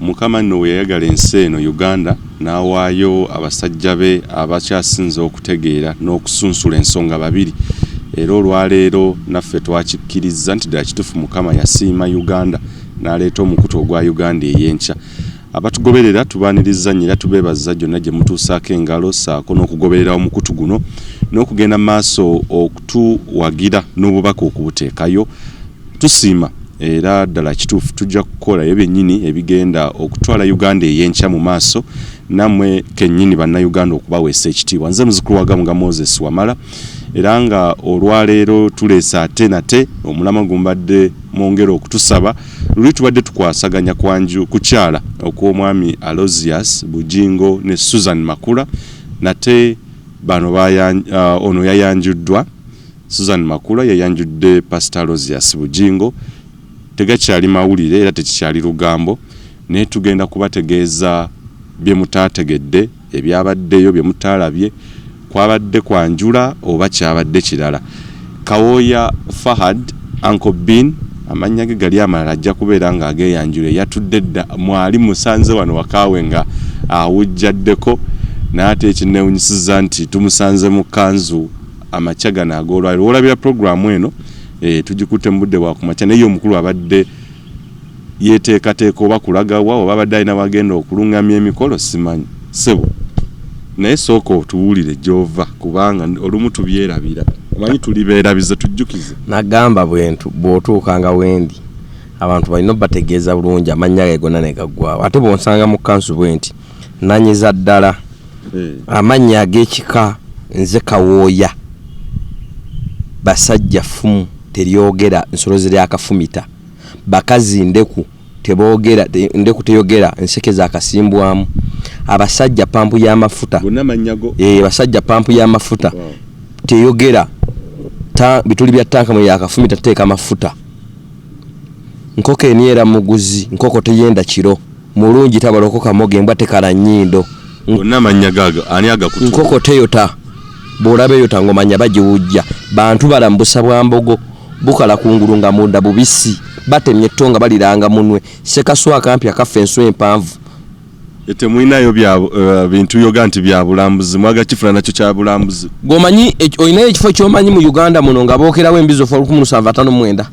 Mukama nno bwe yayagala ensi eno Uganda n'awaayo abasajja be abakyasinze okutegeera n'okusunsula ensonga babiri era olwaleero naffe twakikkirizza nti ddala kituufu Mukama yasiima Uganda n'aleeta omukutu ogwa Uganda ey'enkya. Abatugoberera tubaanirizza nnyo era tubeebaza gyonna gye mutuusaako engalo ssaako n'okugoberera omukutu guno n'okugenda mu maaso okutuwagira n'obubaka okubuteekayo. Tusiima era ddala kituufu tujja kukola ebyo byennyini ebigenda okutwala Uganda ey'enkya mu maaso nammwe kennyini Bannayuganda okubaweesa ekitiibwa. Nze muzukulu wa Gamuga Moses Wamala era nga olwaleero tuleese ate nate omulamwa gumbadde mwongera okutusaba. Luli tubadde tukwasaganya kwanju kukyala okw'omwami Aloysius Bugingo ne Susan Makula nate bano ono yayanjuddwa. Susan Makula yayanjudde Pasita Aloysius Bugingo. Tegakyali mawulire era tekikyali lugambo naye tugenda kubategeeza bye mutaategedde, ebyabaddeyo bye mutaalabye, kwabadde kwanjula oba kyabadde kirala. Kawooya Fahad Uncle Bean amannya ge gali amalala ajja kubeera ng'ageeyanjula eyatudde dda mwali musanze wano wakaawe nga awujjaddeko naye ate ekinneewunyisizza nti tumusanze mu kkanzu amakya gano ag'olwaliro. W'olabira pulogulaamu eno tugikutte mu budde bwa kumakya naye ye omukulu abadde yeeteekateeka oba kulaga wa oba abadde alina w'agenda okulung'amya emikolo simanyi. Ssebo naye sooka otubuulire gy'ova kubanga olumu tubyerabira omanyi tuli beerabize tujjukize. Nagamba bwentu bw'otuukanga wendi abantu balina obategeeza bulungi amannya ge gonna ne gaggwawo ate bw'onsanga mu kkanzu bwenti nanyiza ddala. Amannya ag'ekika nze Kawooya, basajja ffumu teryogera nsolo ziryakafumita, bakazi ndeku teboogera ndeku teyogera nseke zakasimbwamu, abasajja pampu y'amafuta Gonna mannya go? Eh, basajja pampu y'amafuta teyogera ta, bituli bya ttanka mwe yakafumita teeka mafuta, nkoko emyera muguzi, nkoko teyenda kiro. Mulungi tabaloko kamoga embwa tekala nyindo. Gonna amannya gago ani agakutuuma? Nkoko teyota bw'olaba eyota ng'omanya bagiwujja. Bantu balamu busa bwa mbogo bukala kungulu nga munda bubisi. Batemye etto nga baliranga munwe. Ssekaswa akampi akaffa enswa empanvu. Temulinayo bya bintu yoga nti bya bulambuzi mwagala kifuna nakyo kya bulambuzi. Gwe omanyi olinayo ekifo ky'omanyi mu Uganda muno nga bookerawo embizi ofa 1759?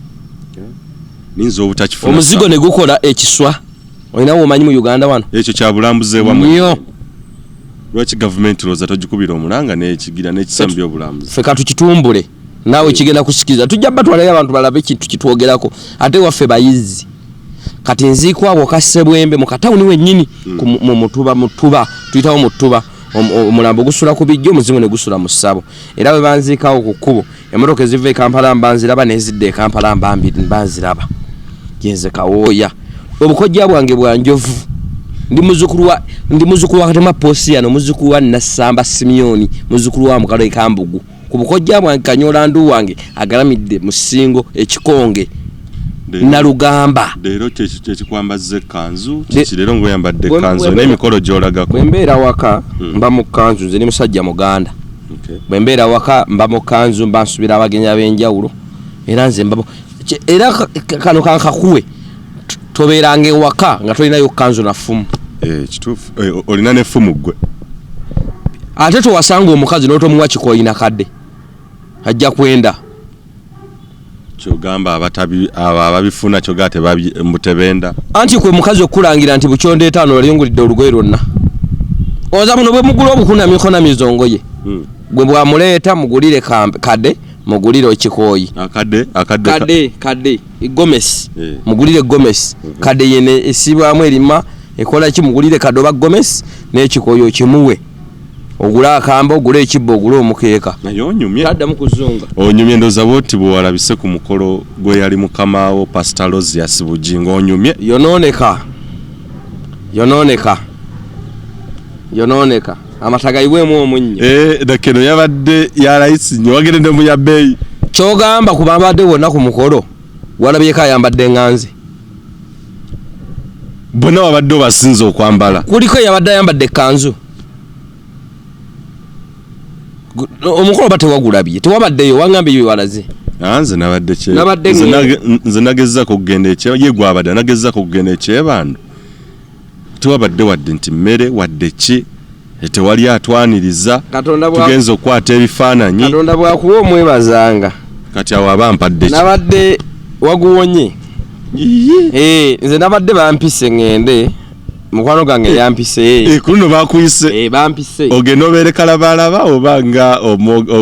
Ninza obutakifuna. Omuzigo ne gukola ekiswa. Olina womanyi mu Uganda wano? Ekyo kya bulambuzi ewamwe. Nnyo. Lwaki gavumenti lowooza togikubira omulanga n'ekigira n'ekisa mu by'obulambuzi? Ffe katukitumbule naawe kigenda kusikiriza. Tujja batwalayo abantu balabe ekintu kitwogerako. Ate waffe bayizzi. Kati nziikwawo Kassebwembe mu katawuni wennyini mu mutuba mutuba tuyitawo mutuba omulambo gusula ku bijja omuzimu ne gusula mu ssabo era bwe banziikawo ku kkubo Emotoka eziva e Kampala mba nziraba n'ezidda e Kampala mba nziraba. Yenze Kawooya. Obukojja bwange bwa njovu. Ndi muzzukulu wa ndi muzzukulu wa Katema Posiyano, muzzukulu wa Nassamba Simyoni, muzzukulu wa Mukalo e Kambugu. Ku bukojja bwange Kanyoola Ndu wange agalamidde mu Ssingo e Kikonge. Nalugamba. Leero kyekikwambazza ekkanzu kiki leero ng'oyambadde ekkanzu n'emikolo gy'olagako? Bwe mbeera waka mba mu kkanzu nze ndi musajja Muganda. Bwe mbeera waka mba mu kkanzu mba nsubira abagenyi ab'enjawulo era nze mba era kano kankakuwe tobeeranga ewaka nga tolinayo kkanzu na ffumu. Eh, kituufu eh, olina n'effumu ggwe. Ate towasanga omukazi n'otomuwa kikooyi na kadde ajja kwenda. Kyogamba abatabi abo ababifuna kyogaa tebabi mbu tebenda. Anti kwe mukazi okukulangira nti bukyondeeta wano wali ongulidde olugoye lwonna. Oza buno bwe mugula obukunamye konamiza ongoye. Gwe bwamuleeta mugulire kade mugulire ekikooyi. Akade akade kade kade gomesi. Mugulire gomesi. Kade yene esibwamu erima ekola ki mugulire kade oba gomesi n'ekikooyi okimuwe. Ogule akamba, ogule ekibbo, ogule omukeeka. Naye onyumye. Taddamu kuzunga. Onyumye ndowooza bw'oti bwewalabise ku mukolo gw'eyali mukamaawo Pastor Aloysius Bugingo onyumye. Yonooneka. Yonooneka. Yonooneka. Amata gayiweemu omunnyo. Eh, dakika eno yabadde ya layisi nnyo wagendedde mu ya bbeeyi. Ky'ogamba ku bambadde bonna ku mukolo walabyeko ayambadde nga nze? Bonna wabadde obasinze okwambala. Kuliko eyabadde ayambadde ekkanzu. Omukolo oba tewagulabye, tewabaddeyo, wangambye bye walaze. Ah, nze nabadde kye Nabadde nze ngenda. nage, nze nagezaako okugenda ekye ye gwabadde nagezaako okugenda ekyebando. Tewabadde wadde nti mmere wadde ki, tewali atwaniriza. Tugenza okukwata ebifaananyi. Katonda bwakuwa omwebazanga. Kati awo aba mpadde ki? Nabadde waguwonye. Nze nabadde bampise ŋŋende, mukwano gwange yampise. Ku luno bakuyise? Bampise. Ogenda obeere kalabalaba oba nga omuntu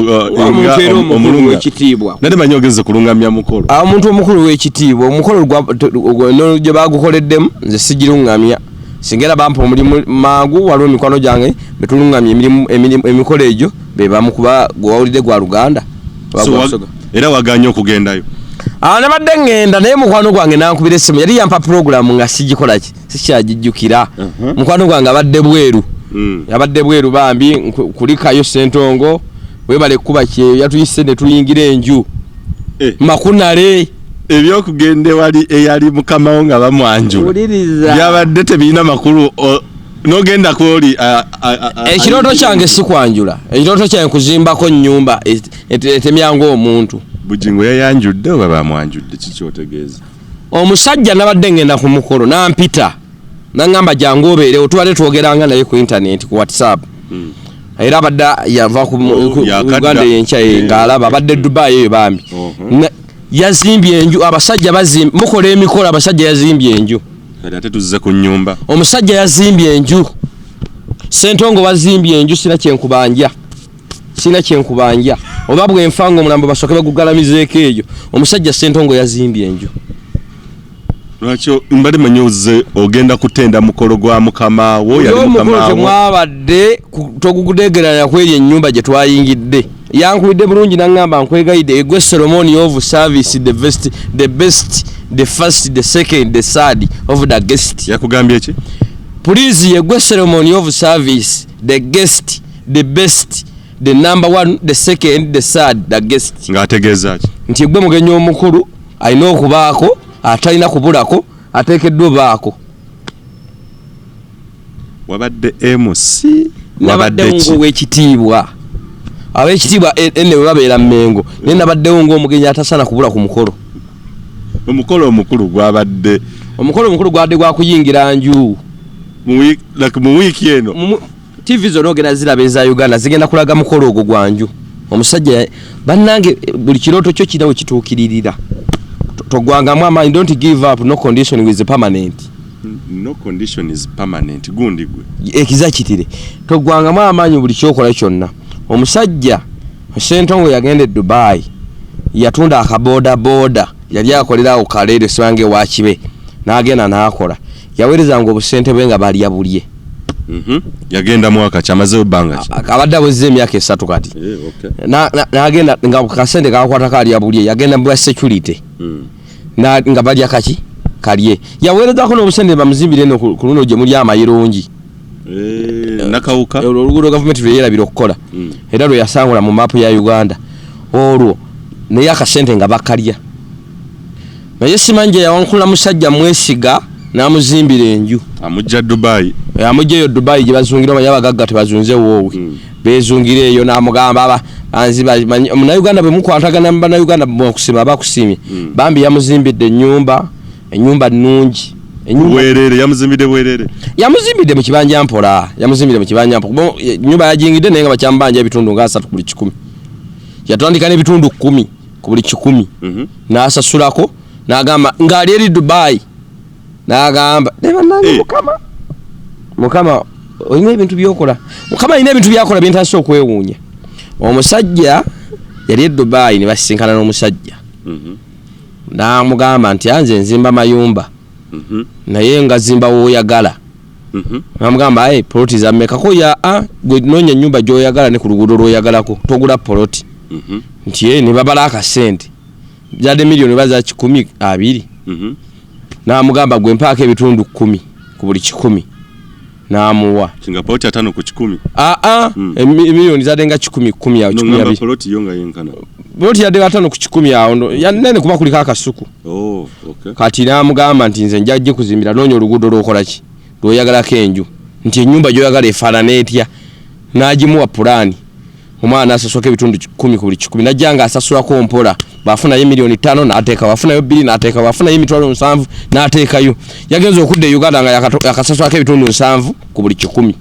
era omukulu w'ekitiibwa. Nade manyi ogenze kulungamya mukolo. Omuntu omukulu w'ekitiibwa, omukolo gye bagukoleddemu nze sigirungamya. Singa era bampa omulimu mangu, waliwo mikwano gyange betulungamya emikolo egyo, be bamu kuba gwe wawulidde gwa Luganda. Era waganye okugendayo? Nabadde ŋŋenda, naye mukwano gwange nankubira essimu, yali yampa puroguramu nga sigikola ki, sikyagijjukira. Mukwano gwange abadde bweru, abadde bweru bambi, kulikayo Ssentongo, webale kuba kyeyo, yatuyise ne tuyingira enju. Makunale. Ebyokugenda ewali eyali mukamawo nga bamwanjula byabadde tebirina makulu, nogenda kwoli. Ekirooto kyange si kwanjula, ekirooto kyange kuzimbako nnyumba etemyanga omuntu. Bugingo yayanjudde oba bamwanjudde? Kikyotegeeza? Omusajja nabadde ngenda ku mukolo nampita naŋŋamba jangu obeerewo, tubadde twogeranga naye ku intaneti, ku WhatsApp. Era abadde yava ku Uganda yenkya ng'alaba abadde Dubai eyo bambi. Yazimbye enju. Abasajja mukola emikolo, abasajja yazimbye enju. Ate tuzze ku nnyumba. Omusajja yazimbye enju. Sentongo wazimbye enju, sina kyenkubanja, sina kyenkubanja, oba bwenfa nga omulambo basooke bagugalamizeeko eyo. Omusajja Sentongo yazimbye enju. Lwaki mbadde manyi ozze ogenda kutenda mukolo gwa mukama wo yali mukama wo? Temwabadde togudegeranya kweri ennyumba gye twayingidde. Yankubidde bulungi naŋŋamba, nkwegayidde, egwe ceremony of service, the best, the best, the first, the second, the third of the guest. Yakugambye ki? Please, yegwe ceremony of service, the guest, the best, the number one, the second, the third, the guest. Ng'ategeeza ki? Nti gwe mugenyi omukulu, alina okubaako, atalina kubulako, ateekeddwa obaako. Wabadde MC? Nabaddewo ng'owekitiibwa, ab'ekitiibwa enne bwe babeera Mmengo, naye nabaddewo ng'omugenyi atasaana kubula ku mukolo. Omukolo omukulu gwabadde? Omukolo omukulu gwabadde gwa kuyingira nju. Mu wiiki eno? TV zonna ogenda ziraba eza Uganda zigenda kulaga mukolo ogwo gwa nju. Omusajja bannange, buli kirooto kyo kirina we kituukiririra. Togwangamu amaanyi, don't give up, no condition is permanent. No condition is permanent, gundi gwe. Ekiza kitire, togwangamu amaanyi buli kyokola kyonna. Omusajja Sentongo yagenda e Dubai, yatunda akaboodabooda yali akolerawo Kaleero sibange wakibe, n'agenda n'akola, yaweerezanga obusente bwe nga balya bulye. Yagenda mwaka ki? Amazeyo bbanga ki? Abadde awezezza emyaka 3 kati. N'agenda nga kasente kakwatako alya bulye, yagenda mu bwa security. Nga balya kaki kalye, yaweerezako n'obusente bamuzimbire eno ku luno gye muli amayirungi. Nakawuka. Olwo oluguudo gavumenti lwe yeerabira okukola, era lwe yasangula mu maapu ya Uganda olwo, naye akasente nga bakalya. Naye simanyi gye yawankula musajja mwesiga n'amuzimbira enju. Amujja Dubai? Amujja eyo Dubai gye bazungira, omanyi abagagga tebazunze woowe. Bezungira eyo, n'amugamba anzi Munnayuganda bwe mukwatagana mu Bannayuganda mukusima bakusimye. Bambi yamuzimbidde ennyumba, ennyumba nnungi. Bwerere? Yamuzimbidde bwerere? Yamuzimbidde mu kibanja mpola, yamuzimbidde mu kibanja mpola. Kuba ennyumba yagingidde, naye nga bakyamubanja ebitundu nga 30 ku buli 100. Yatandika n'ebitundu 10 ku buli 100, n'asasulako, n'agamba ng'ali eri Dubai, n'agamba naye bannange, Mukama, Mukama olina ebintu byokola, Mukama alina ebintu byakola byentandise okwewuunya. Omusajja yali e Dubai ne basisinkana n'omusajja, n'amugamba nti anze nzimba mayumba, naye nga zimba w'oyagala. Namugamba, aye poloti za mmekako? Ya a gwe noonya ennyumba gy'oyagala ne ku luguudo lw'oyagalako, togula poloti. Nti ne babala akasente zadde miliyoni oba za 120. N'amugamba, gwe mpaako ebitundu 10 ku buli 100, n'amuwa. Kinga poloti 50%? Aa, emiliyoni zadde nga 110 awo, 120. Nongamba poloti yo nga yenkana? Poloti yadde 50% awo, nene kuba kuliko akasuku. Oh, okay. Kati n'amugamba nti nze nja gikuzimbira, noonya oluguudo lw'okola ki lw'oyagalako enju, nti ennyumba gy'oyagala efaanana etya, n'agimuwa pulaani. Omwana n'asasulako ebitundu 10 ku buli 100, najja nga asasulako mpola. Bwafunayo 5 miliyoni n'ateekawo, afunayo 2 n'ateekawo, afunayo 70,000 n'ateekayo. Yagenza okudda e Uganda nga yakasasulako 70% ku buli 100,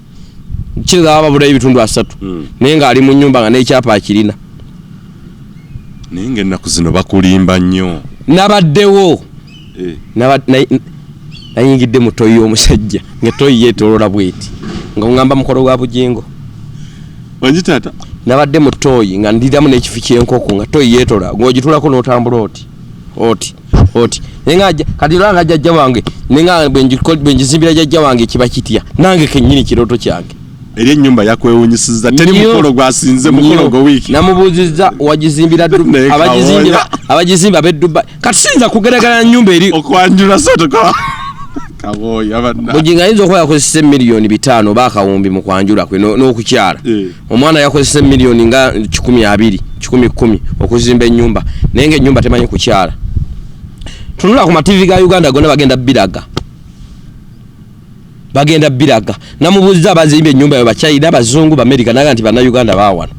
kiriza babulayo 30%, naye ng'ali mu nyumba nga n'ekyapa akirina. Naye ngaennaku zino bakulimba nnyo. Nabaddewo. Nayingidde mu toyi y'omusajja nga toyi yeetolola bweti nga ŋŋamba mukolo gwa Bugingo. Wangi taata? Nabadde mu toyi nga ndiramu n'ekifi ky'enkoko, nga toyi yeetola ng'ogitulako n'otambula oti oti oti, naye nga kati olaba nga jjajja wange, naye nga bwe ngizimbira jjajja wange kiba kitya nange kennyini kirooto kyange. Eri ennyumba yakwewunyisiza, teri Nnyo. mukolo gwasinze mukolo Nnyo. gwo wiiki. Namubuuzizza wagizimbira Naye abagizimbira kawooya. abagizimba ab'e Dubai. Kati siyinza kugeraganya nyumba eri. Okwanjula sotoka kabooya banna. Bugingo ayinza okuba yakozesa 5 miliyoni oba akawumbi mu kwanjula kwe n'okukyala. Omwana yakozesa emiliyoni nga 120, 110 okuzimba ennyumba, naye nga ennyumba temanyi kukyala. Tunula ku mativi ga Uganda gonna, bagenda biraga, bagenda biraga. Namubuuziza abazimba ennyumba yo Bachina, Bazungu, Bamerika, naga nti Bannayuganda baawano.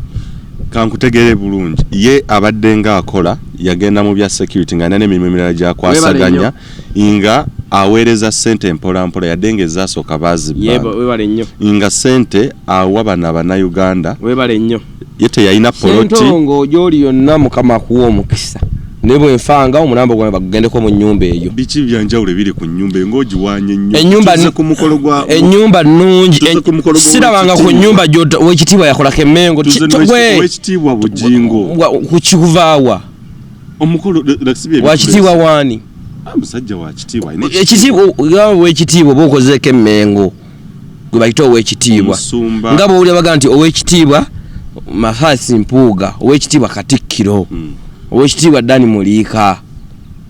Kankutegere bulungi, ye abadde ng'akola, yagenda mu bya security nga alina n'emirimu emirala gyakwasaganya, nga aweereza ssente mpolampola, yadde nga ezasooka baazibba, Webale nnyo. nga ssente awa bano Abannayuganda. Webale nnyo. Ye teyalina poloti. Sentongo gyoli yonna, Mukama akuwa omukisa, naye bwenfanga omulambo gwange bagugendeko mu nnyumba eyo. Biki byanjawulo ebiri ku nnyumba eyo ng'ogiwanye ennyo? Ennyumba Tuze ku mukolo gwa ennyumba nnungi. Tuze ku mukolo gwa Sirabanga ku Owekitiibwa. nnyumba Owekitiibwa yakolako emmengo. Tuze n'Owekitiibwa Bugingo. Kukivaawa? Omukolo Wakitiibwa waani? Musajja wa kitiibwa, alina Ekitiibwa, owekitiibwa oba okozeeko emmengo gwe bayita owekitiibwa. Omusumba. Nga bwowulira baga nti Owekitiibwa Mathias Mpuuga, Owekitiibwa Katikkiro, Owekitiibwa Dani Muliika,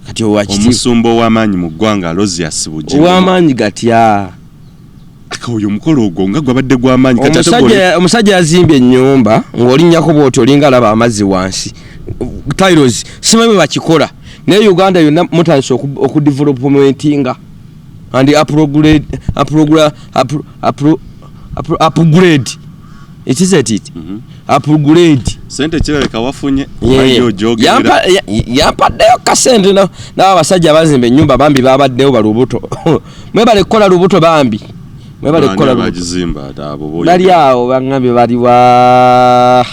kati owakitiibwa Omusumba ow'amaanyi mu ggwanga Aloysius Bugingo. Ow'amaanyi gatya? Aka oyo omukolo ogwo nga gwabadde gw'amaanyi, kati ate Omusajja yazimbye ennyumba ng'olinnyako bwoti olinga alaba amazzi wansi, tiles, simanyi bwe bakikola, naye Uganda yonna mutandise okudevelopmentinga and upgrade, it is it upgrade. Sente kirabika wafunye. Yeah. Ayo ojogerera. Yampaddeyo kasente n'abo abasajja bazimba ennyumba bambi babaddewo balubuto, mwebale kukola lubuto bambi, mwebale Baani kukola lubuto. abagizimba ate abo boyogera? Bali awo baŋŋambye bali wa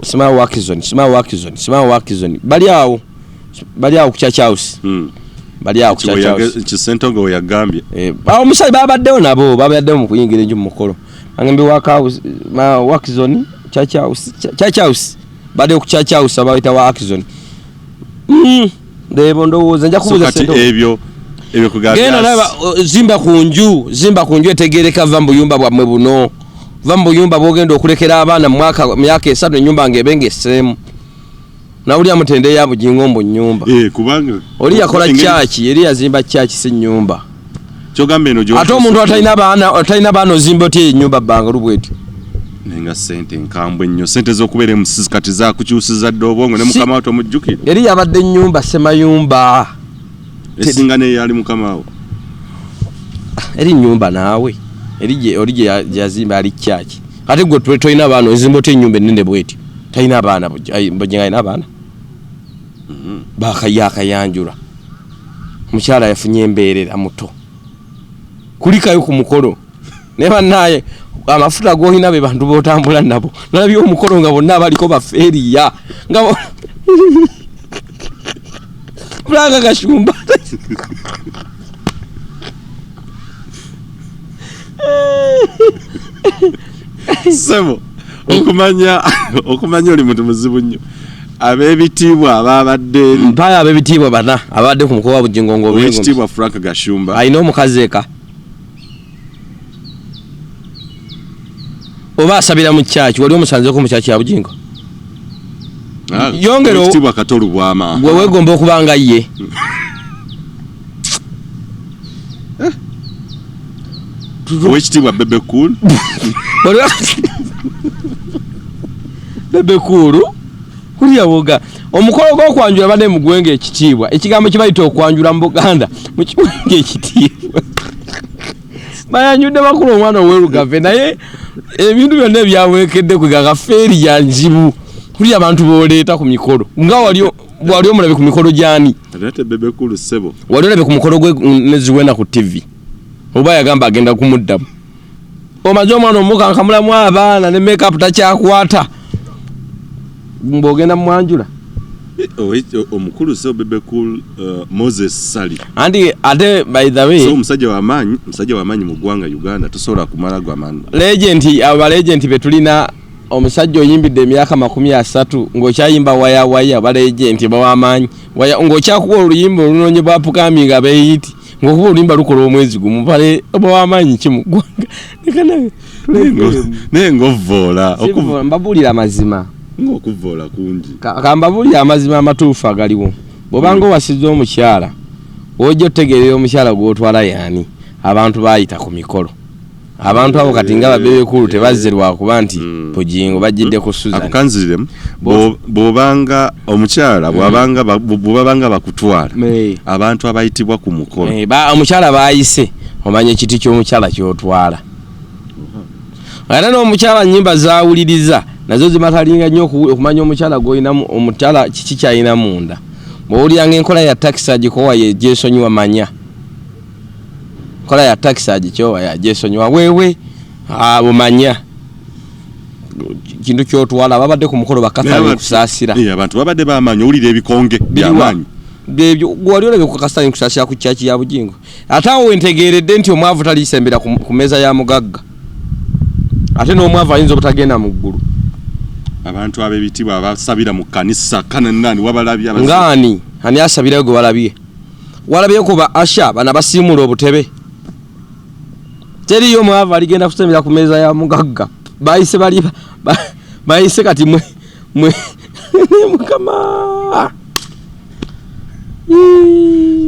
simanyi Wakizon, simanyi Wakizon, simanyi Wakizon, bali awo, bali awo ku Church House. Bali awo ku Church House. Kisentongo we yagambye. Eh, awo omusajja babaddewo nabo, babaddewo mu kuyingira enju mu mukolo. Baŋŋambye Wakizon, Church House, Church House, baddewo ku Church House, abayita wa Akizon. Ndebo ndowooza nja So kubuuza kati Sentongo. ebyo kugambye Genda nawe zimba ku nju, zimba ku nju etegereka, va mu buyumba bwammwe buno, va mu buyumba bwogenda okulekera abaana mu mwaka myaka 3, ennyumba ng'ebe ng'esseemu. Nawulira mutende ya Bugingo mbu nnyumba. Eh, kubanga Oli yakola kyaki? Eri yazimba kyaki, si nnyumba. Kyogamba eno Ate omuntu atalina baana, atalina baana, ozimba otya ennyumba bbangalu bwetyo? Naye nga sente nkambwe nnyo, sente z'okubeera emusisi kati zakukyusiza dda obwongo ne mukama wo tomujjukira. Eri yabadde ennyumba semayumba. Esinga neyali mukama wo. Eri nnyumba naawe eri oli gye yazimba ali kyaki? Ate gwe tolina baana, ozimba otya ennyumba ennene bwetyo? Talina abaana, Bugingo alina abaana bakayanjula, mukyala yafunye embeerera muto, kulikayo ku mukolo. Naye bannaye amafuta g'olina be bantu b'otambula nabo. Nalabye omukolo nga bonna abaliko bafeeriya nga Frank Gashumba. Sebo, okumanya oli muntu muzibu nnyo, ab'ebitiibwa ababadde eri. Mpayo ab'ebitiibwa bana abadde ku mukolo wa Bugingo ng'obengo. Owekitiibwa Frank Gashumba. Alina omukazi eka oba asabira mu kyaki? Wali omusanzeko mu kyaki ya Bugingo? Ah, Yongera Owekitiibwa Kato Lubwama. Gwe weegomba okuba nga ye. Owekitiibwa Bebe Cool. Bebe Cool kulya woga. Omukolo gw'okwanjula badde mugwenga ekitiibwa, ekigambo kibayita okwanjula mu Buganda mukiwenga ekitiibwa. Bayanjudde bakulu omwana ow'erugave, naye ebintu byonna ebyaweekedde kweganga feeri ya nzibu. Kuli abantu boleeta ku mikolo nga wali wali omulabe ku mikolo gyani? Ate Bebe Cool, ssebo. Wali olabe ku mukolo gwe ne Zuena ku TV? Oba yagamba agenda kumuddamu. Omaze omwana omukankamulamu abaana ne makeup takyakwata, mbw'ogenda mumwanjula. Omukulu ssebo Bebe Cool, Moses Ssali. Anti ate by the way, so omusajja wamaanyi, musajja wamaanyi mu ggwanga Uganda, tosobola kumala gwamaanyi. Legend, abo ba legend betulina. Omusajja oyimbidde emyaka 30 ng'okyayimba waya waya, ba legend bawamaanyi waya, ng'okyakuba oluyimba olunoonye bwa pukami nga beeyiti, ng'okuba oluyimba lukola omwezi gumu, bale bawamaanyi ki mu ggwanga? Leka nawe. Naye ng'ovvoola. Mbabuulira amazima. Ng'okuvvoola kungi. Kambabuulira amazima amatuufu agaliwo. Bw'obanga owasizza omukyala, w'ojja otegeerera omukyala gw'otwala yaani, abantu baayita ku mikolo. Abantu abo kati nga ba Bebe Cool tebazze lwakuba nti Bugingo, bajjidde ku Susan. Ako kanziriremu. Bw'obanga omukyala, bw'abanga bwebabanga bakutwala, abantu abayitibwa ku mukolo. Omukyala bayise, omanya ekiti ky'omukyala ky'otwala. Ate n'omukyala nnyimba zawuliriza nazo zimatalinga nnyo okumanya omukyala gw'olina, omukyala kiki ky'alina munda. Bw'owuliranga enkola ya takisi agikowa yegyesonyiwa, manya nkola ya takisi agikyowa yagyesonyiwa wewe, abo manya kintu kyotwala. Babadde ku mukolo bakatale kusaasira. Abantu babadde bamaanyi, owulira ebikonge byamaanyi. Byebyo wali olabye ku kasitani kusaasira ku kyaki ya Bugingo. Ate awo wentegeeredde nti omwavu talisembera ku mmeeza ya mugagga, ate n'omwavu ayinza obutagenda mu ggulu. Abantu ab'ebitiibwa abasabira mu kkanisa kananani wabalabye? Ngaani? Ani asabirayo gwe walabye? Walabye ku ba usher bano abasiimuula obutebe? Teriyo mwavu aligenda kusembera ku mmeeza ya mugagga. Bayise bali bayise kati mwe mwe mukama.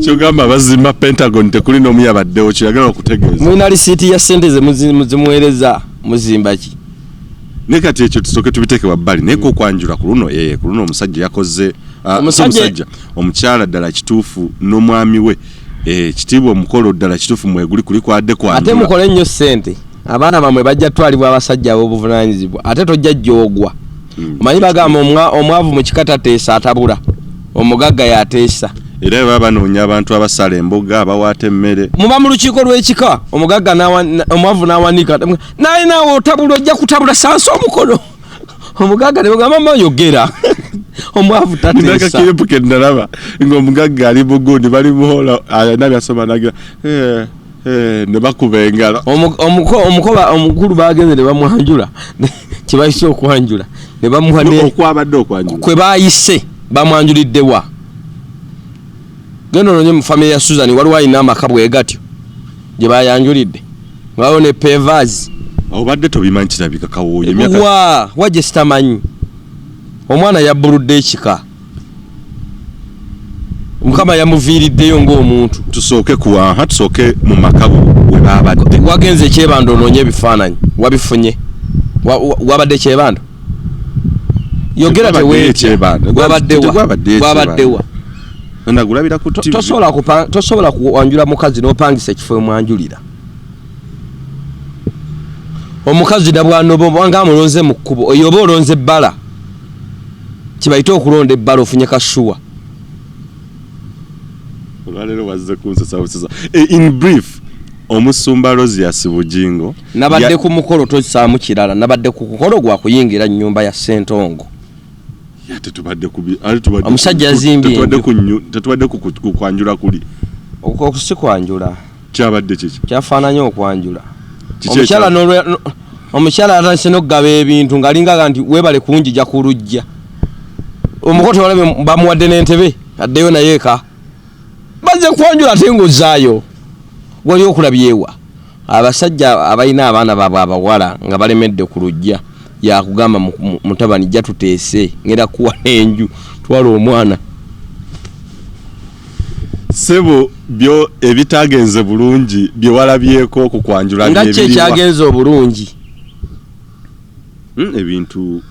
Kyogamba abazimba Pentagon tekuli n'omu yabaddewo, kyeyagala okutegeeza? Mulina lisiiti ya ssente ze zimuweereza, muzimba ki? Naye kati ekyo tusooke tubiteeke wabbali, naye ko okwanjula ku luno, ku luno omusajja yakoze omusajja omukyala ddala kituufu n'omwami we, kitiibwa omukolo ddala kituufu mweguli kuli kwadde kwanjula. Ate mukole nnyo ssente, abaana bamwe bajja twalibwa abasajja ab'obuvunanyizibwa, ate tojja jjoogwa. Omanyi bagamba omwavu mu kika tateesa, atabula, omugagga yateesa. Era baba banoonya abantu abasala emboga, abawaata emmere. Muba mu lukiiko lw'ekika, omugagga omwavu n'awanika naye naawe otabula, ojja kutabula sansa omukono. Omugagga ne bagamba mama yogera, omwavu tateesa. Nakakiripu ke nalaba ng'omugagga ali bugundi, bali muhola alina byasoma, nagira ne bakuba engalo. Omukoba omukulu bagenze ne bamwanjula, kyebayise okwanjula ne bamuwa okwabadde okwanjula kwe bayise bamwanjuliddewa. Genda ononye mu famire ya Susan, waliwo alina amaka bwe gatyo gye bayanjulidde, waliwo ne pavers. Obadde tobimanyi, kirabika kawooyo. Wa wa gye sitamanyi? Omwana yabbuludde ekika, Mukama yamuviiriddeyo ng'omuntu. Tusooke kuwaha, tusooke mu maka we babadde. Wagenze ekyebando onoonye ebifaananyi, wabifunye? Wabadde kyebando? Yogera, teweetya. Wabaddewa? Wabaddewa? Nagulabira ku TV. Tosobola kuwanjula mukazi n'opangisa ekifo emwanjulira omukazi nabwanoba nga amulonze mu kkubo. Oyo oba olonze ebbala, kibayite okulonda ebbala, ofunye kashuwa. Olwaleero wazze kunsesa busesa. In brief, omusumba Rosius Bugingo. Nabadde ku mukolo, tosaamu kirala, nabadde ku mukolo gwa kuyingira nnyumba ya Sentongo. Tetubadde ku ate tubadde Omusajja yazimbye tetubadde ku tetubadde ku kwanjula kuli. Okwo si kwanjula. Kyabadde kiki? Kyafaananye okwanjula. Omukyala omukyala atandise n'okugaba ebintu ng'alinga nti weebale kunjija ku luggya. Omuko tewalabe bamuwadde n'entebe addeyo naye eka. Bazze kwanjula ate ng'ozzaayo wali okulabyewa. Abasajja abalina abaana baabwe abawala nga balemedde ku luggya, yakugamba mutabani jja tuteese, ngenda kuwa n'enju, twala omwana. Sebo, byo ebitagenze bulungi bye walabyeko ku kwanjula? Nga ki ekyagenze obulungi? Ebintu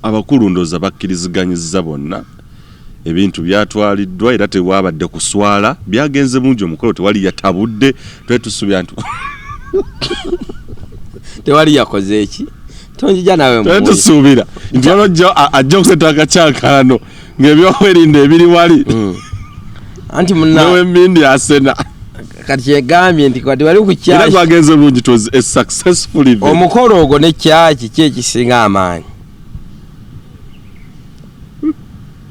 abakulu ndooza bakkiriziganyizza bonna, ebintu byatwaliddwa era tewabadde kuswala, byagenze bulungi omukolo, tewali yatabudde. Twali tusuubira nti tewali yakoze eki. Tonjija nawe Twali tusuubira nti waliwo ajja okuseeta akakyankalano ng'ebyokwerinda ebiri wali. Anti munna Nowemindi asena. Kati kyegambye nti kati wali ku Era kyaki gwagenze bulungi, it was a successful event. Omukolo ogwo ne kyaki ki ekisinga amaanyi?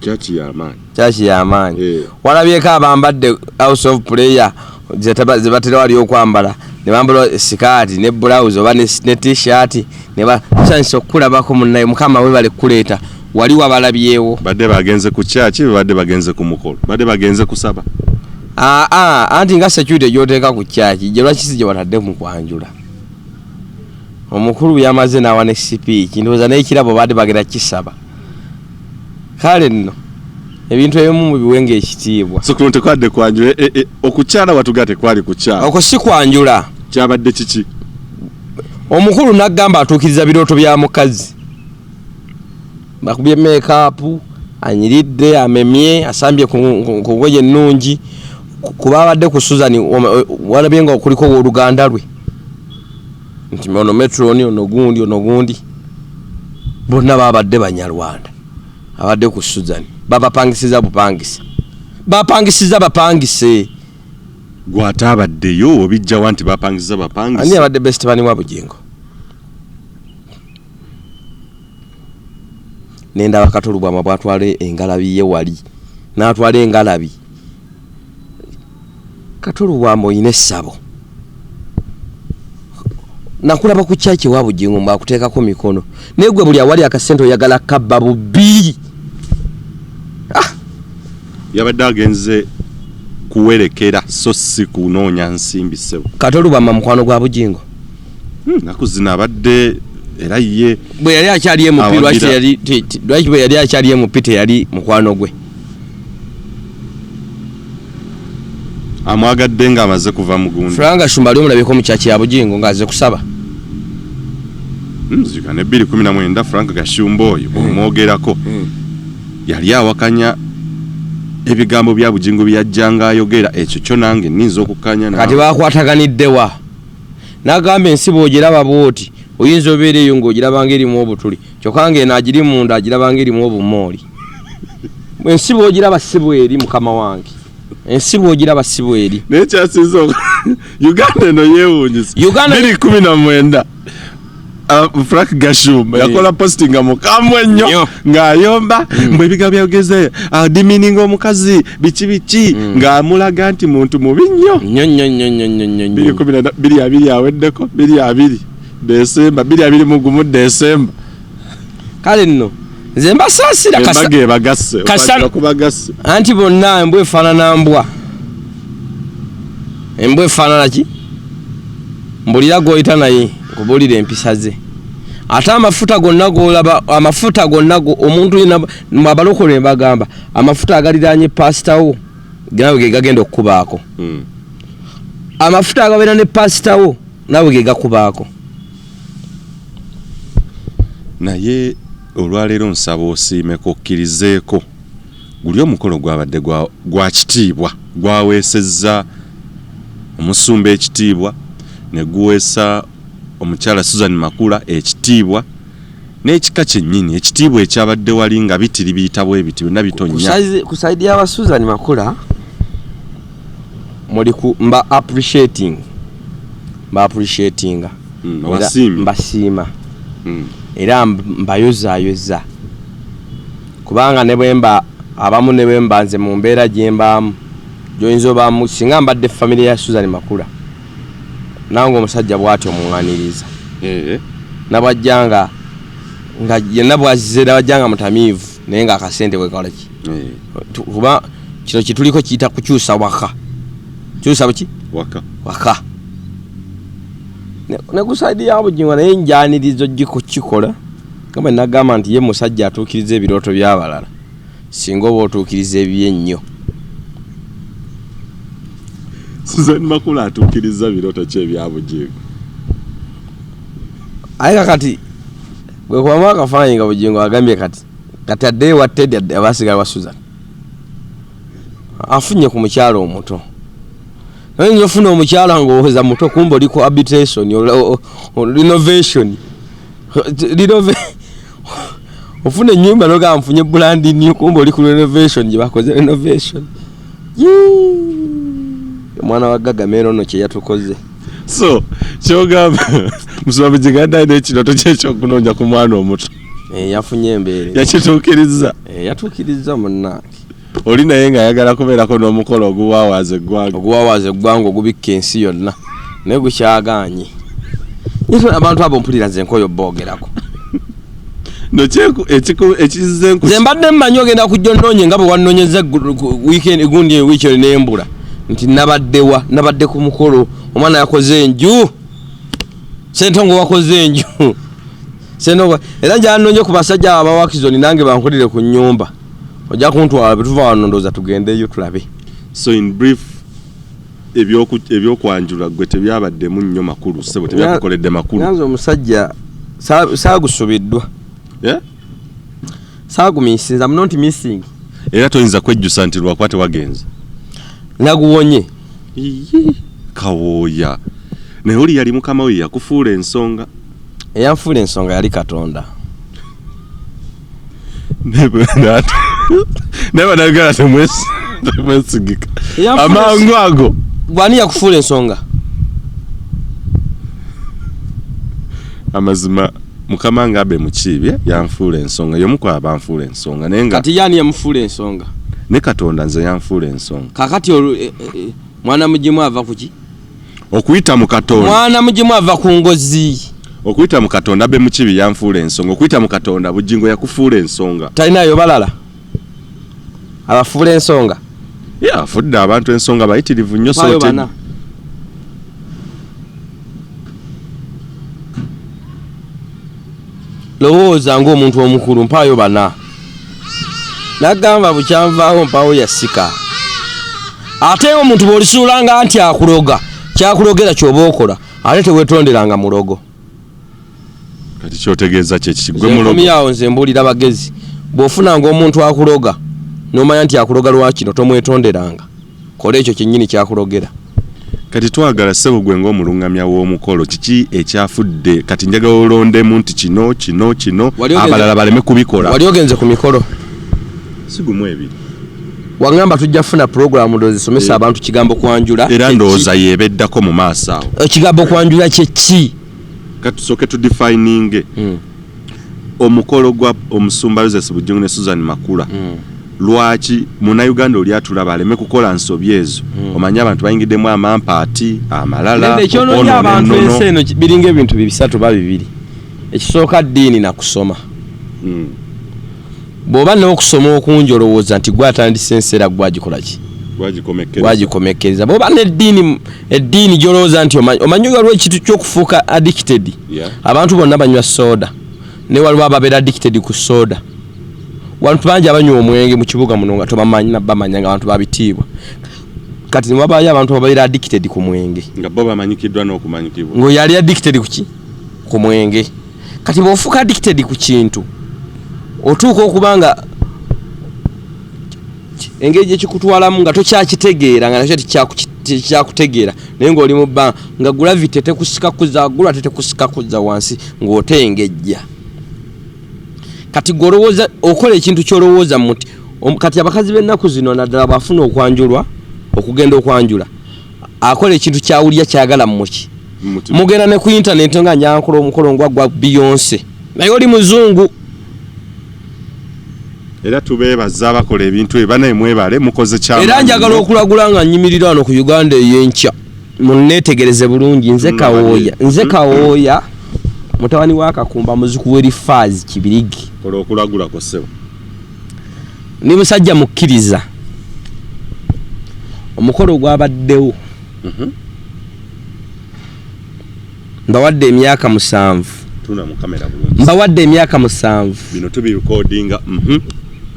Kyaki y'amaanyi. Kyaki y'amaanyi. Walabyeko abambadde house of prayer ze batera wali okwambala, ne bambala sikaati ne blouse oba ne t-shirt, ne tusanyusa okukulabako munnaye. Mukama webale kukuleeta. Wali wabalabyewo. Badde bagenze ku kyaki, badde bagenze ku mukolo, badde bagenze kusaba. Anti nga security gy'oteeka ku kyaki, gye lwaki si gye watadde mu kwanjula? Omukulu yamaze n'awa ne speech, ndowooza n'ekirabo badde bagenda kisaba. Kale nno ebintu ebimu mubiwenga ekitiibwa. So kuno tekwadde kwanjula, okukyala watuga tekwali kukyala. Okwo si kwanjula. Kyabadde kiki? Omukulu n'agamba atuukiriza birooto bya mukazi. Bakubye make-up, anyiridde, amemye, asambye ku ngoye ennungi. Kuba abadde ku Susan, walabye nga kuliko owooluganda lwe. Nti ono Metron, ono gundi, ono gundi. Bonna babadde Banyarwanda. Abadde ku Susan. Babapangisiza bupangisa. Bapangisiza bapangise. Gw'ataabaddeyo obijjawa nti bapangisiza bapangise? Ani abadde best man wa Bugingo? Nendaba Kato Lubwama bw'atwala engalabi ye wali. N'atwala engalabi. Kato Lubwama olina essabo. Nakulaba ku kyaki wa Bugingo mbw'akuteekako mikono. Naye gwe buli awali akasente oyagala kabba bubbi. Yabadde agenze kuwerekera so si kunoonya nsimbi ssebo. Kato Lubwama mukwano gwa Bugingo. Nnaku zino abadde era ye bwe yali akyali MP, awagira. lwaki teyali, lwaki bwe yali akyali MP teyali mukwano gwe? Amwagadde ng'amaze kuva mu gundi. Frank Gashumba ali omulabyeko mu kyaki ya Bugingo ng'aze kusaba. Nzijukira ne bbiri kumi na mwenda Frank Gashumba oyo omwogerako. Yali awakanya ebigambo bya Bugingo bye yajjanga ayogera, ekyo kyo nange nninza okukkanya naawe. Kati baakwataganidde wa? N'agamba ensi bw'ogiraba bw'oti oyinza obeera eyo ng'ogiraba ng'erimu obutuli, kyokka ng'eno agiri munda agiraba ng'erimu obumooli. Ensi bw'ogiraba si bw'eri, mukama wange. Ensi bw'ogiraba si bw'eri. Naye kyasinze Uganda eno yeewuunyisa. Uganda bbiri kumi na mwenda. Frank Gashumba yakola posting nga mukambwe nnyo Nnyo. ng'ayomba mbu ebigambo byageze, demeaning omukazi biki biki, ng'amulaga nti muntu mubi nnyo. Nnyo, nnyo, nnyo, nnyo, nnyo, nnyo, nnyo. Bbiri kumi na bbiri abiri aweddeko, bbiri abiri Desemba, bbiri abiri mu gumu Desemba. Kale nno nze mbasaasira Embaga ebagasse, okwagala kubagasse. Anti bonna embwa efaanana mbwa. Embwa efaanana ki? Mbulira gw'oyita naye nkubuulira empisa ze. Ate amafuta gonna g'olaba, amafuta gonna omuntu yenna, mwe abalokole mbagamba, amafuta agaliraanye paasita wo naawe ge gagenda okukubaako. Amafuta agabeera ne paasita wo naawe ge gakubaako. Naye olwaleero nsaba osiimeko, okkirizeeko guli omukolo gwabadde gwa kitiibwa, gwaweesezza omusumba ekitiibwa, ne guweesa omukyala Susan Makula ekitiibwa, n'ekika kyennyini ekitiibwa ekyabadde wali nga bitiri biyita bwe biti byonna bitonnya. Ku side y'aba Susan Makula muli ku mba appreciating, mba appreciatinga. Era Obasiimye. mbasiima. Era mbayozaayoza. Kubanga ne bwe mba abamu ne bwe mba nze mu mbeera gye mbaamu, gy'oyinza obaamu, singa mbadde famire ya Susan Makula, nange omusajja bw'atyo muŋŋaniriza. Nabwajja nga yenna bw'azze, nabwajja nga mutamiivu, naye ng'akasente bwe kakola ki? Kuba kino kye tuliko kiyita kukyusa waka. Kyusa buki? Waka. Waka. Ne ku side ya Bugingo naye njaniriza kukikola. Nga bwe nagamba nti ye musajja atuukiriza ebirooto by'abalala, singa oba otuukiriza ebibye ennyo. Susan Makula atuukiriza birooto ki ebya Bugingo? Aye kakati bwe kubamu akafaananyi nga Bugingo agambye kati addeyo wa Teddy, adde aba asigala wa Susan. Afunye ku mukyala omuto. Oyinza ofuna omukyala ng'owooza muto, kumbe oli ku habitation, renovation. Ofuna ennyumba nogamba nfunye brand new, kumbe oli ku renovation gye bakoze renovation. Omwana wa Gagamero ono kye yatukoze. So kyogamba Musumba Bugingo alina ekirooto kye ekyokunoonya ku mwana omuto. Eh, yafunye embeera. Yakituukirizza. Eh, yatuukirizza munnange. Oli naye ng'ayagala kubeerako n'omukolo oguwaawaaza eggwanga. Oguwaawaaza eggwanga ogubikka ensi yonna naye gukyagaanye. Abantu abo mpulira nze nkoyo boogerako. No ekizze nku Nze mbadde mmanyi ogenda kujja onnoonye nga bwe wannoonyezza weekend gundi wiiki eno n'embula nti nabaddewa, nabadde ku mukolo, omwana yakoze enju, Ssentongo wakoze enju, Ssentongo era njala nnoonye ku basajja abo abawakizoni nange bankolere ku nnyumba. Ojja kuntwala bwe tuva wano ndowooza tugendeyo tulabe. So in brief, ebyokwanjula gwe tebyabaddemu nnyo makulu, ssebo, tebyakukoledde makulu. Nyanza omusajja saagusubiddwa. Yeah? Saagumisinze, I'm not missing. Era toyinza kwejjusa nti lwakuba tewagenze. Naguwonye. Iye, kawooya. Naye oli yali mukama we yakufuula ensonga. Eyanfuula ensonga yali Katonda. Naye bannayuganda temwesigika. Amangu ago. Gwani yakufuula ensonga? Amazima mukama nga Abe Mukiibi yanfuula ensonga, y'omu ku abanfuula ensonga. Naye nga kati yani yamufuula ensonga? Ne Katonda nze yanfuula ensonga. Kakati mwana mugimu ava ku ki? Okuyita mu Katonda. Mwana mugimu ava ku ngozi. Okuyita mu Katonda Abe Mukiibi yanfuula ensonga. Okuyita mu Katonda Bugingo yakufuula ensonga. Talinayo balala abafuula ensonga? Yeah, afudde abantu ensonga bayitirivu nnyo. Mpaayo bana. Lowooza ng'omuntu omukulu, mpaayo bana. Nagamba bukyanvaawo mpaawo yasika. Ate omuntu bw'olisuulanga nti akuloga, kyakulogera ky'oba okola, ate teweetonderanga mulogo. Kati kyotegeeza kye kiki? Gwe mulogo. Nkomyawo nze mbuulira bagezi. Bw'ofunanga omuntu akuloga, n'omanya nti akuloga lwa kino, tomwetonderanga. Kola ekyo kyennyini kyakulogera. Kati twagala ssebo gwe ng'omulungamya w'omukolo, kiki ekyafudde? Kati njagala olondemu nti kino, kino, kino, abalala baleme kubikola. Wali ogenze ku mikolo? Si gumu ebiri. Wangamba tujja kufuna pulogulaamu ndowooza esomesa abantu kigambo kwanjula. Era ndowooza yeebeddako mu maaso awo. Ekigambo kwanjula kye ki? Kati tusooke tudefininge omukolo gwa Omusumba Joseph Bugingo ne Susan Makula. Lwaki munnayuganda oli atulaba aleme kukola nsobi ezo? Omanyi abantu bayingiddemu amampaati amalala, Ekyonoonye abantu ensi eno biringa ebintu bisatu ba bibiri. Ekisooka ddiini na kusoma. Bw'oba n'okusoma okungi olowooza nti gwe atandise ensi era gwe agikola ki? Gwagikomekkereza. Bw'oba n'eddiini, eddiini gy'olowooza nti omanyi waliwo ekintu ky'okufuuka addicted. Abantu bonna banywa soda, naye waliwo ababeera addicted ku soda. Abantu bangi abanywa omwenge mu kibuga muno nga tobamanyi na bamanya nga abantu babitiibwa. Kati ne wabaayo abantu ababeera addicted ku mwenge. Nga bo bamanyikiddwa n'okumanyikibwa. Ng'oyo ali addicted ku ki? Ku mwenge. Kati bw'ofuuka addicted ku kintu, otuuka okuba nga engeri gye kikutwalamu nga tokyakitegeera, nga nakyo tekyakutegeera, naye ng'oli mu bbanga nga gravity tekusika kuzza waggulu ate tekusika kuzza wansi, ng'otengejja. Kati gwe olowooza okola ekintu ky'olowooza muti. Kati abakazi b'ennaku zino naddala bw'afuna okwanjulwa, okugenda okwanjula, akola ekintu ky'awulira ky'ayagala muki. Mugenda ne ku internet nga nyankola omukolo ngwa gwa Beyonce, naye oli muzungu. Era tubeebaza abakola ebintu ebyo, banaye mwebale mukoze kyamaanyi. Era njagala okulagula nga nnyimirira wano ku Uganda ey'enkya, munneetegereze bulungi. Nze Kawooya, nze Kawooya mutabani wa Kakumba, muzuku w'Erifaazi Kibirigi. Kola okulagula ko ssebo. Ndi musajja mukkiriza. Omukolo gwabaddewo. Mbawadde emyaka 7. Tuna mu kamera bulungi. Mbawadde emyaka 7. Bino tubirekodinga.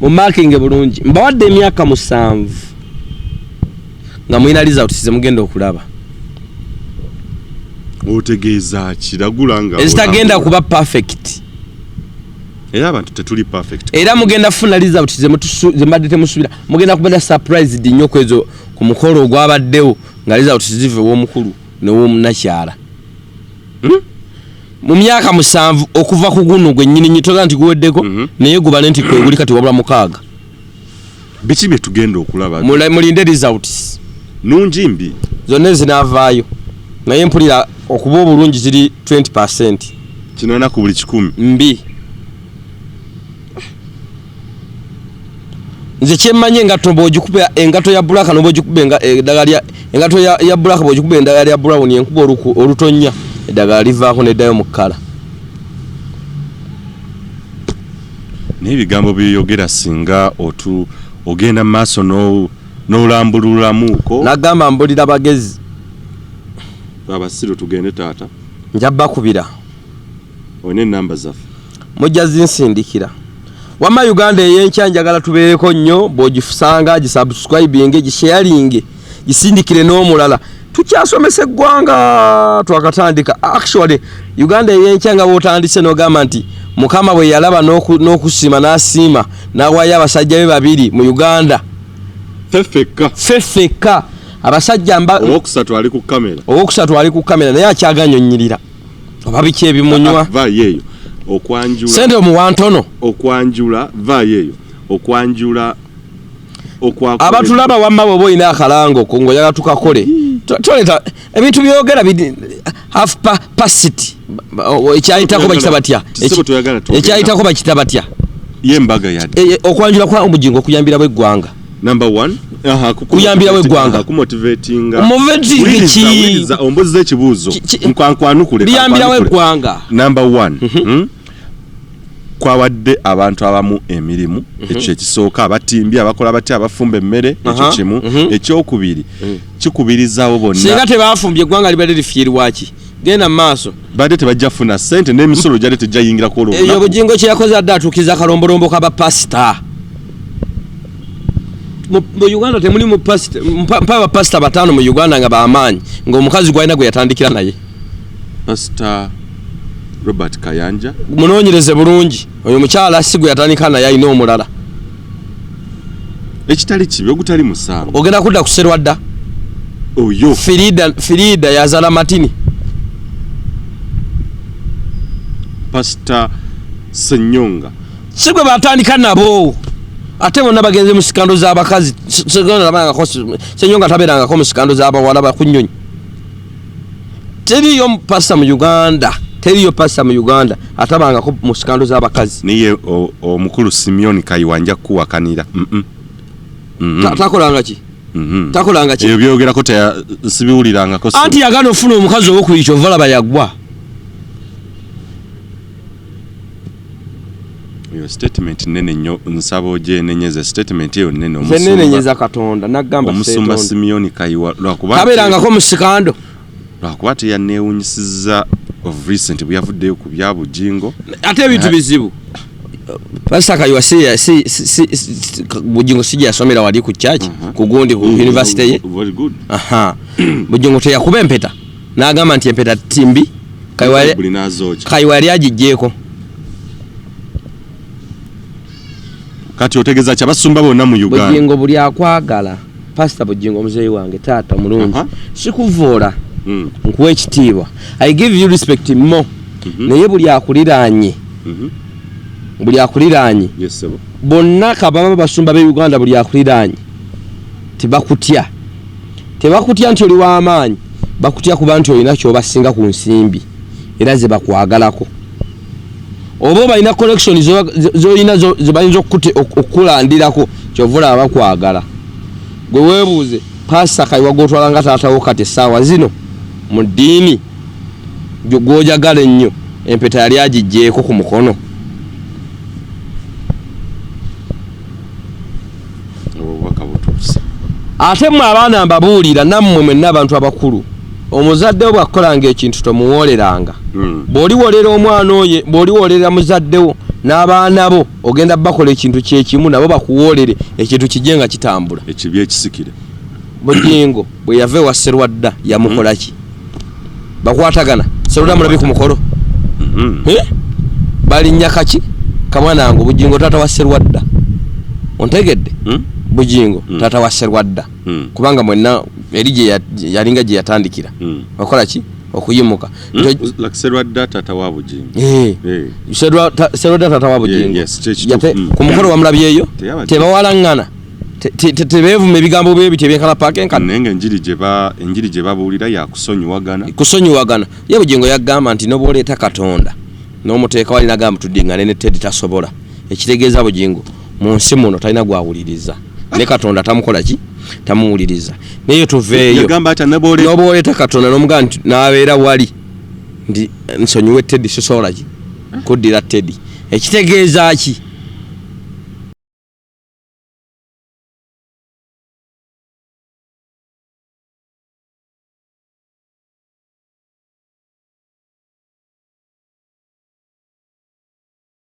Mu marking bulungi. Mbawadde emyaka 7. Nga mulina results ze mugenda okulaba. Otegeeza ki? Lagula nga ezitagenda kuba perfect. Era abantu tetuli perfect. Era mugenda kufuna results ze mbadde temusuubira. Mugenda kubeera surprised nnyo kwezo ku mukolo ogwabaddewo nga results ziva ew'omukulu n'ew'omunnakyala. Mu myaka 7 okuva ku guno gwe nnyini nyitoga nti guweddeko, naye gubale nti kwe guli kati wabula 6. Biki bye tugenda okulaba? Mulinde results. Nungi mbi? Zonna zinaavaayo, naye mpulira okuba obulungi ziri 20%. 80 ku buli 100. Mbi. Nze kyemmanye engatto bw'ogikuba engatto ya black n'obwogikuba eddagala lya engatto ya black bw'ogikuba eddagala lya brown enkuba olutonnya eddagala livaako n'eddayo mu kkala. Naye ebigambo by'oyogera singa ogenda mu maaso n'olambululamuuko. Nagamba mbulira bagezi. Abasiru tugende taata. Nja bakubira. Olina ennamba zaffe. Mujja zinsindikira. Wamma Uganda ey'enkya njagala tubeereko nnyo, bw'ogisanga gisubscribinge, gisharinge, gisindikire n'omulala. Tukyasomesa eggwanga twakatandika. Actually Uganda ey'enkya nga bw'otandise n'ogamba nti Mukama bwe yalaba n'okusiima n'asiima n'awaayo abasajja be babiri mu Uganda. Ffeffekka. Ffeffekka. Abasajja Owokusatu ali ku kamera. Owokusatu ali ku kamera naye akyaganyonnyirira. Oba biki ebimunywa. Vaayo eyo. Okwanjula. Ssente omuwa ntono. Okwanjula vaayo eyo. Okwanjula abatulaba wamma bw'oba olina akalango ko ng'oyagala tukakole. Toleta ebintu byogera half past ekyayitako bakita batya? Ekyayitako bakita batya? Ye mbaga yadde. Okwanjula kwa Obugingo okuyambirawo eggwanga. Number 1, kuyambirawo eggwanga. Kumotivatinga. Motivating ki? Ombuziza ekibuuzo. Nkwankwanukule. Liyambirawo eggwanga. Number 1. Kwawadde abantu abamu emirimu, ekyo ekisooka, abatimbi, abakola batya, abafumba emmere, ekyo kimu. Ekyokubiri, kikubirizaawo bonna. Singa tebafumbye eggwanga libadde lifiirwa ki? Genda mu maaso. Badde tebajja kufuna ssente n'emisolo gyadde tejjayingirako olwo lunaku. Eyo Bugingo kye yakoze adde atuukiriza akalombolombo k'abapasita. Mu Uganda temuli mpa abapasita 5 mu Uganda nga b'amaanyi, ng'omukazi gw'alina gwe yatandikira naye. Pastor Robert Kayanja. Munoonyereze bulungi, oyo mukyala si gwe yatandika naye, alina omulala. Ekitali kibi, ogutali musango. Ogenda kudda ku Serwadda. Oyo. Firida yazala Martini. Pastor Senyonga. Si gwe batandika nabo. Ate bonna bagenze mu sikando z'abakazi. Senyonga tabeerangako mu sikando z'abawala bakunnyonyi. Teriyo pastor mu Uganda, teriyo pastor mu Uganda atabangako mu sikando z'abakazi. Niye omukulu Simeon Kayiwa nja kuwakanira. Takolanga ki? Takolanga ki? Ebyo byogerako sibiwulirangako. Anti yagana ofuna omukazi owokubiri kyova laba yagwa. Eyo statement nnene nnyo, nsaba ogyenenyeze statement eyo nnene. Nze nnenenyeza Katonda, nagamba omusumba Simeon Kayiwa lwakuba tabeerangako mu sikando. Lwakuba teyanneewuunyisizza of recent bwe yavuddeyo ku bya Bugingo. Ate ebintu bizibu. Pastor Kayiwa si Bugingo si gye yasomera wali ku church, ku gundi ku university ye. Very good. Bugingo teyakuba empeta n'agamba nti empeta timbi. Kayiwa yali agiggyeeko. Kati otegeeza ki abasumba bonna mu Uganda? Bugingo buli akwagala. Pastor Bugingo muzeeyi wange, taata mulungi. Sikuvoola. Nkuwa ekitiibwa. I give you respect more. Naye buli akuliraanye. Buli akuliraanye. Yes, sir. Bonna kababa basumba be Uganda buli akuliraanye. Tebakutya. Tebakutya nti oli w'amaanyi. Bakutya kuba nti olina ky'obasinga ku nsimbi. Era ze bakwagalako. Oba balina collection z'olina ze bayinza okukulandirako, ky'ova olaba bakwagala. Gwe weebuuze, Pastor Kayiwa gw'otwala nga taata wo kati essaawa zino mu ddiini gw'ojagala ennyo, empeta yali agiggyeeko ku mukono. Obubaka butuuse. Ate mmwe abaana mbabuulira, nammwe mwenna abantu abakulu, omuzadde wo bw'akukolanga ekintu tomuwooleranga. Bw'oliwoolera omwana oyo, bw'oliwoolera muzadde wo n'abaana bo, ogenda bakola ekintu kye kimu nabo bakuwoolere, ekintu kijje nga kitambula. Ekibi ekisikire. Bugingo bwe yava ewa Serwadda yamukola ki? Bakwatagana. Serwadda mulabi ku mukolo. Balinnya kaki? Kamwana wange Bugingo taata wa Serwadda. Ontegedde? Bugingo taata wa Serwadda. Kubanga mwenna eri gye yalinga gye yatandikira. Wakola ki? Okuyimuka. Like Serwadda taata wa Bugingo. Eh. Serwadda taata wa Bugingo. Yes, kye kituufu. Ku mukolo wamulabyeyo? Teyabadde. Tebawalaŋŋana, tebeevuma ebigambo byebi, tebyenkala paaka enkana. Naye nga enjiri gye babuulira yakusonyiwagana. Kusonyiwagana. Ye Bugingo yagamba nti nobwoleeta Katonda n'omuteeka wali nagamba tuddiŋŋane ne Teddy tasobola. Ekitegeeza Bugingo mu nsi muno talina gwawuliriza, ne Katonda tamukola ki, tamuwuliriza. Naye tuveeyo. Yagamba ati neboole N'obwoleeta Katonda n'omugamba nti n'abeera wali nti nsonyiwe Teddy, sisobola ki kuddira Teddy. Ekitegeeza ki?